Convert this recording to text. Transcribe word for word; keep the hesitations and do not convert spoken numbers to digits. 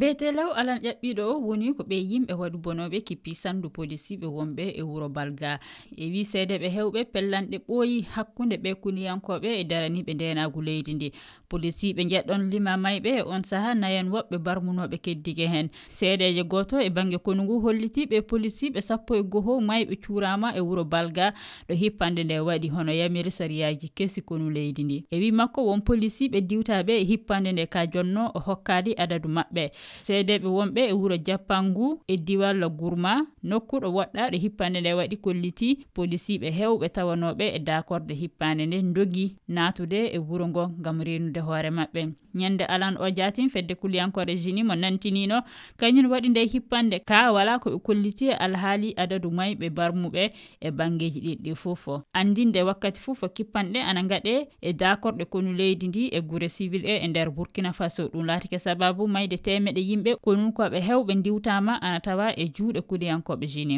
Peetelew alan ƴaɓɓiiɗo o woni ko ɓe yimɓe waɗu bonooɓe kippi sanndu polisiiɓe wonɓe e wuro Balga. E wii seedeeɓe heewɓe pellanɗe ɓooyi hakkunde ɓe kuniyankooɓe e daraniiɓe ndeenaagu leydi ndi. Polisiiɓe njeɗɗon lima mayɓe e on saha nayen woɓɓe barmunooɓe keddike heen. Seedeejo gooto e bannge konu ngu hollitii ɓe polisiiɓe sappo e goho mayɓe cuuraama e wuro Balga ɗo hippande nde waɗi hono yamiri sariyaaji kesi konu leydi ndi. E wii makko won polisiiɓe diwtaaɓe e hippande nde ka jonno o hokkaali adadu maɓɓe. Seedeeɓe wonɓe e wuro Jappangu e diwal Gurma nokku ɗo woɗɗaa ɗo hippande nde waɗi kollitii polisiiɓe heewɓe tawanooɓe e daakorde hippande nde ndogi naatude e wuro ngo ngam reenude hoore maɓɓe. Ñande alan o jaatin fedde kuliyankore Jini mo nantiniino kañum waɗi nde hippande ka wala ko ɓe kolliti e alhaali adadu mayɓe barmuɓe e banngeeji ɗiɗɗi fof. Anndinde wakkati fof ko kippanɗe ana ngaɗe e daakorɗe konu leydi ndi e gure civil e e nder Burkina Faso. Ɗum laatike sababu mayde teemeɗe yimɓe konunkooɓe heewɓe ndiwtaama ana tawa e juuɗe kuliyankooɓe Jini.